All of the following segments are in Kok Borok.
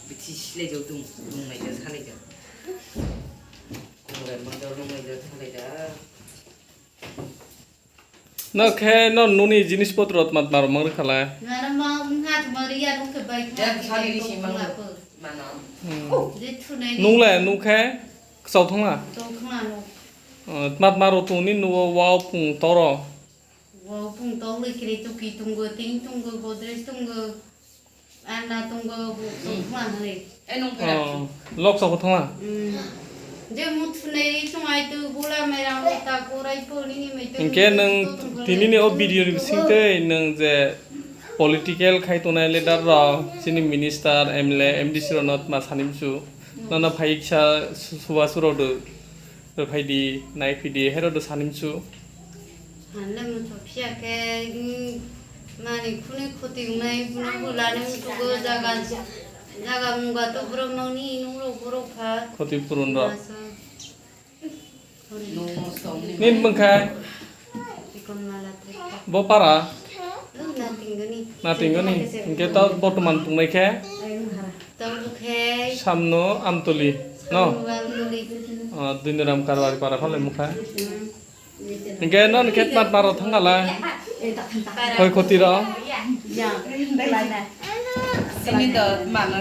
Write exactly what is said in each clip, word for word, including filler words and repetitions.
Bithi silai jao tung, tung nai jao, salai jao. Kongrai mandor nung nai jao, salai jao. No khe no nuni jinis potro tmat maro mang rwkha lai. Mano ma wngkha tuma riya nung khe bai khna. Yak sari ri si mang rwkha. Mano. Hmm. Je thunai ni. Nung le nung khe kchau thangla. Kchau thangla no. Oh, tmat maro tungni nugo wao pung toro. Wao pung tok le kiri tuki tungo, ting tungo, godrej tungo. Anna tongo, bo tongthma hwnwi. Oh, lok sabo thangla? Hmm. Je muthunai chungai tu bula mai rang ta korai po nini mai tu. Hinkhe nwng tinini o video ni bising tei nwng je political khai tongnai leader rok, chini minister, M L A, M D C rok no tma sani musu. Nono phai kisa su-, suba surok do. Rwphaidi, naiphidi, hero do sani musu. Hanle muchuk phiya khe, mm, mani khuni khoti wngnai, buno bulani muchugo jaga, jaga mungba to borok nokni nungrok borok kha. Khoti purun rok. Masa. Nin bwngkha? Ikon mala trekha. Bo para? Natingoni. Natingoni. Hinkhe to bortoman tongnai khe? Ayung hara. Tong bukhe. Samno Amtoli, no? Samno Amtoli. Ah, Duniram Karwari para phalai mukha. Hmm. Hinkhe non khe tmat maro thangala. Khoi khoti ro. Ya, laina. Sini do mano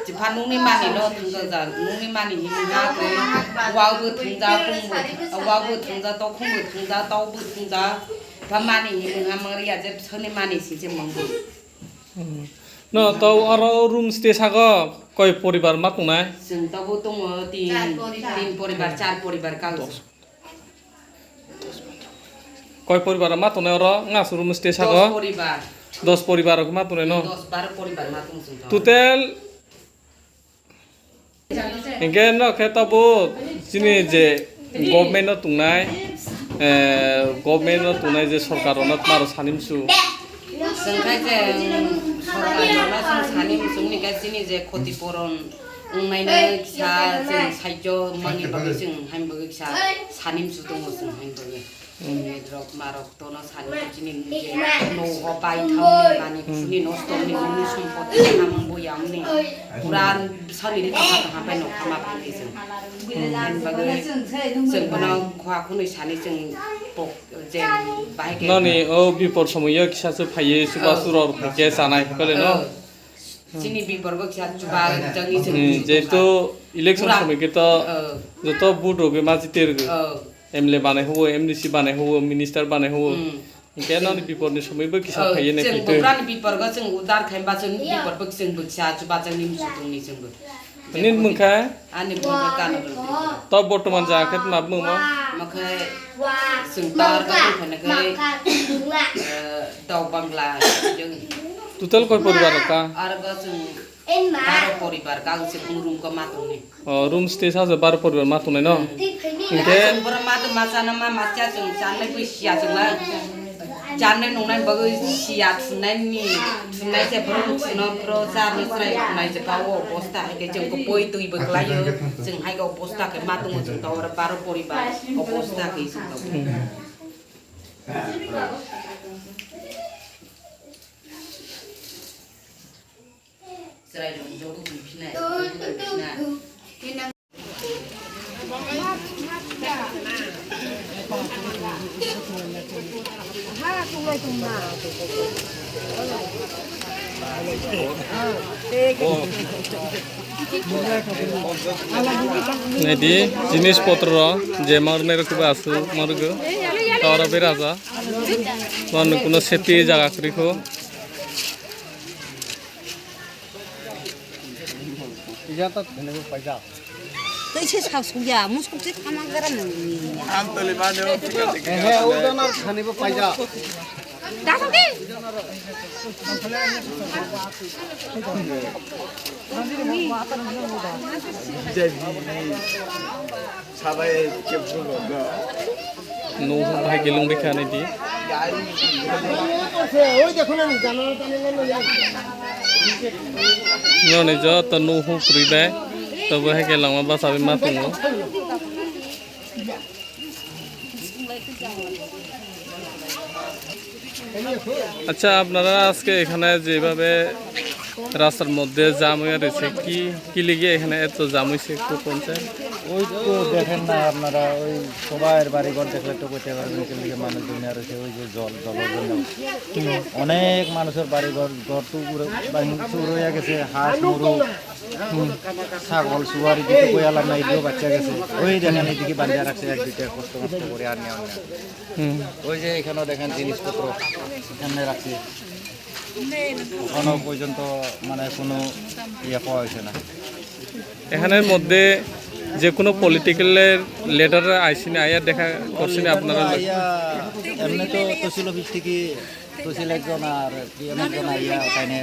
chipha nungni mani no thangja ja, nungni mani hini ha khe wau bo thangja, kung bo thangja, wau bo thangja, tokhum bo thangja, tau bo thangja. Pha mani hini ha mangri ya je thani mani si je mangbo. Hmm. No, to oro room stay sago koi poribar ma tongnai? Chwng tobo tongo tin, tin poribar, char poribar kal. Koi poribar ma tongnai oro nga su room stay sago? Dos poribar. Dos poribar ma tongnai no? Dos baro poribar ma tong chwng to. Total Hinkhe no khe tabuk chini je government no tongnai, eh, government no tongnai je sorkar rok no tmaro sani musu. Chwng khai je sorkar rok no chwng sani musu ni khe chini je khoti puron wngnai no kisa chwng sahajyo mani bagwi chwng hain bagwi kisa sani musu tongo chwng hain bagwi. Hmm. Rok marok tono sani chini je no ho pai thang mani phuni nosto ni muni sompoti samung bo yang ni puran sani ri tong tong pai no khama pai ni chwng. Hmm. Bagwi chwng bono khwa khunui sani chwng pok je bahai ke. Nani o bipor somoyo kisa se phaiye suba suror phai ke sanai kole no. Oh. Chini bipor bo kisa chuba jangni chwng. Hmm, jehetu election somoy ke to joto vote rogwi ma jitergwi. Oh. M L A banai huo, M D C banai huo, minister banai huo. Hmm. Hinkhe noni bipor ni somoi bo kisa phaiye nai chwng phai twi. Bukrani bipor go chwng udar khai ba chwng bipor bo chwng bo kisa chuba jangni muchung ni chwng bo. Nini mung kha? Ani mung kha Kano Rwdi. To bortoman jaga khe ma mung ma? Ma khe chwng tar ka tong khana khe, eh, Dok Bangla jang. Total koi poribar rok ka? Ar go chwng baro poribar ka chwng room ko ma tong ni. Oh, room stay sa se baro poribar ma tongnai no? Hmm. Hinkhe chwng borok ma tong ma chana ma ma cha chwng chanai bui siya chwng na. Chanai nungnai bagwi siya thunai ni, thunai se borok thwno pro cha ni chwrai thunai je pa o bosta hai khe chwng ko poi twi bwklai o. Chwng hai khe o bosta khe ma tongo chwng to oro baro poribar o bosta khe chwng to. Hmm. Naidi, jinis potro je marnai rok kebo aswk margo. Tawra beraja. Mano kuno safety jaga kwrwi kho. Tei se sak sukya, muskuk se thamang gara nang ni. Ehe, o donar khani bo paija. Daso ki? Sabai kebsung. Nuhung bahai gelung rikha nai di. Noni joto nuhung puri bai. Tobo hai khe langma basabi ma tongo. আচ্ছা, আপনারা আজকে এখানে যেভাবে রাস্তার মধ্যে জাম হয়ে রয়েছে, কি কি লিগে এখানে এত জাম হয়েছে একটু বলতে? ওই তো দেখেন না আপনারা, ওই সবার বাড়ি ঘর দেখলে তো বুঝতে পারবেন কি লিগে মানুষ দুনিয়া রয়েছে। ওই যে জল, জলের জন্য অনেক মানুষের বাড়ি ঘর, ঘর তো উড়ে, ভাঙি চুর হয়ে গেছে, হাঁস মুরগ, ছাগল সুয়ারি দিতে কই আলাম না, এগুলো বাচ্চা গেছে। ওই দেখেন এইদিকে বান্ধিয়া রাখছে এক দুইটা কষ্ট মষ্ট করে আর নেওয়া নেওয়া। হুম। ওই যে এখানেও দেখেন জিনিসপত্র এখানে রাখছে, এখনো পর্যন্ত মানে কোনো ইয়ে পাওয়া হয়েছে না। এখানের মধ্যে যে কোনো পলিটিক্যালের লিডার আইসিনি, আইয়া দেখা করছেন আপনারা? আইয়া এমনি তো তহসিল অফিস থেকে তহসিল একজন আর পিএম একজন আইয়া ওখানে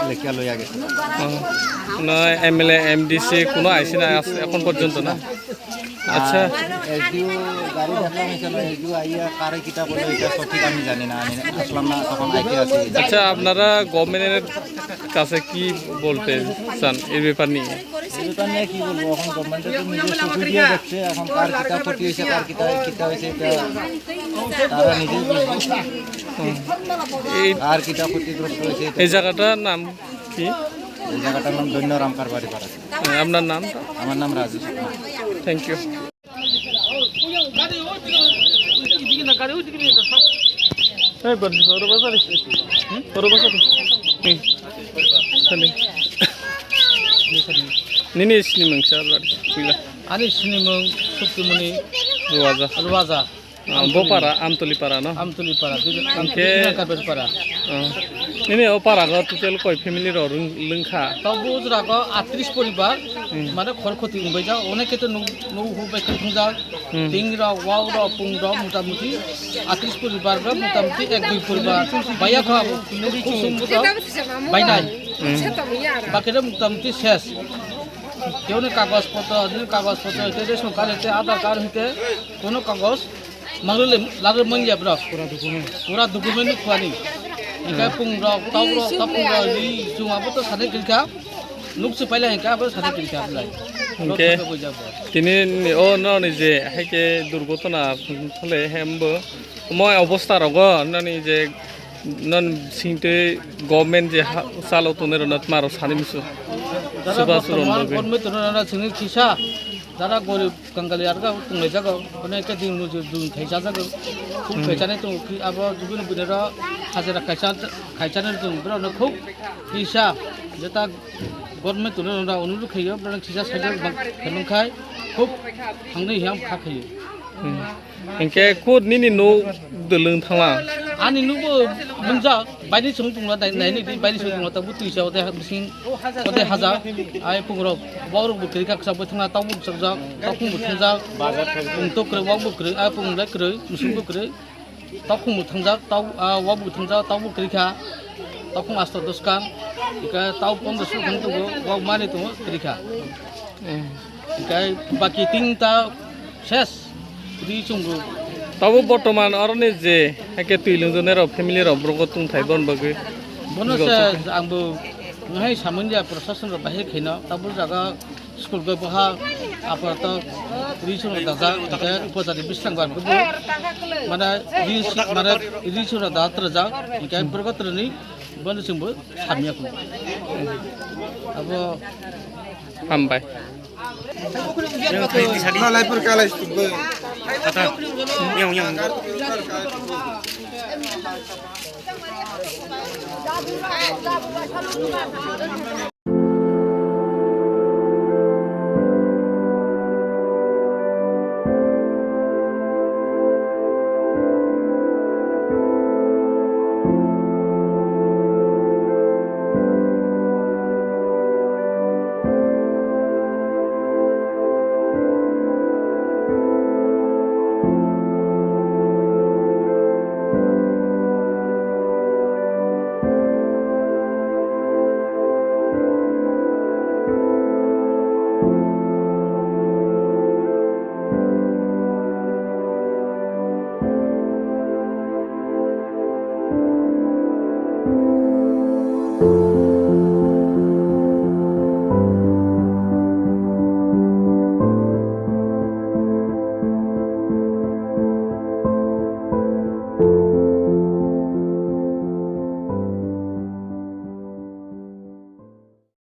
লিখিয়া লইয়া গেছে। ও, কোনো এমএলএ, এমডিসি কোনো আইসি না আস-, এখন পর্যন্ত না? আচ্ছা। আর এসডিও গাড়ি দেখলাম এখানে, এসডিও আইয়া কারে কিতা বলে এটা সঠিক আমি জানি না, আমি আসলাম না, তখন আইতে আছি। আচ্ছা, আপনারা গভর্নমেন্টের কাছে কি বলতে চান এই ব্যাপার নিয়ে? এই ব্যাপার নিয়ে কি বলবো, এখন গভর্নমেন্টে তো নিজে চোখে দিয়ে দেখছে, এখন কার কিতা ক্ষতি হয়েছে, কার কিতা, কিতা হয়েছে, এটা তারা নিজেই বুঝবে। হুম। এই, আর কিতা ক্ষতিগ্রস্ত হয়েছে এটা। এই জায়গাটার নাম কি? এই জায়গাটার নাম দৈন্য রামকার বাড়ি পাড়া। হ্যাঁ, আপনার নাম? আমার নাম রাজু শর্মা। Thank you. এই বলছি, বড় বাজারে। হুম? বড় বাজারে। হুম। Sali. Nini sini mung sa lari. Pila. Ani sini mung Suktimoni Ruwaza. Ruwaza. Ah, bo para, Amtuli para, no? Amtuli para, dui, Amtuli para. Ah. Nini o para go total koi family ro lung-, lungkha? Tabo jora go atris poribar, hmm, mane khor khoti wngbai ja, onek khe to nuk, nuk hu bai khung ja, hmm, ting ro, wau ro, pung ro, mota moti atris poribar ro, mota moti ek dui poribar. Baya kha, nuk kusum bujo, bai nai. Hmm. Baki ro mota moti ses. Keu ni kagoj potro, ni kagoj potro, te ration card, te Aadhaar card, te kono kagoj. Manglele lagre mangya bro. Pura document. Pura document ni khwani. Hinkhe pung rok, tau rok, tau pung rok, li chung abo to sade kilka. Nuk se paila hinkhe abo sade kilka belai. Hinkhe tini ni o no ni je haike durgotona thale hembo. Moi obostha rogo nani je non singte government je ha-, salo tonero nat maro sani misu. Dara suba bortoman suron dobe. Government no na sini kisa. Dara gorib Kangali arga tunglai jago, onek ke din mujur dun khai jago. Khub khai chane tung ki abo jubin bunero hajara khai cha, khai chane tung bro no khub kisa jeta government tuno nonda onuru khayo bro kisa sajak bang khelung khai khub hangnai hiam kha khayo. Hinkhe khud nini nuk dwlwng thangla. Ani nukbo lungjak, baini song tongla dai, naini di baini song tongla tabuk tuisa ode bising ode haja, ai pungrok, borok bo kwrwi kha kwchak bai thangla, tabuk chakjak, takhung bo thungjak, tong tok kwrwi, wak bo kwrwi, ai pungrok kwrwi, musuk bo kwrwi, takhung bo thangjak, tau, ah, wak bo thangjak, tabuk kwrwi kha, takhung asto dos kan, ika tau pondro suk thang tongo, wak mani tongo kwrwi kha. Hinkhe baki tin ta ses ri chungo. Tabo bortoman oroni je haike twi lungjaknai rok family rok borok tongthai bon bagwi. Bono se ang bo nahai samun ya prosason rok bahai khaino tabo jaga school go boha apato ri chungo dajak hinkhe upajari bisrang bar bo mane ri mane ri chungo da trajak hinkhe borok trani bono chwngbo samya kho abo. Hambai.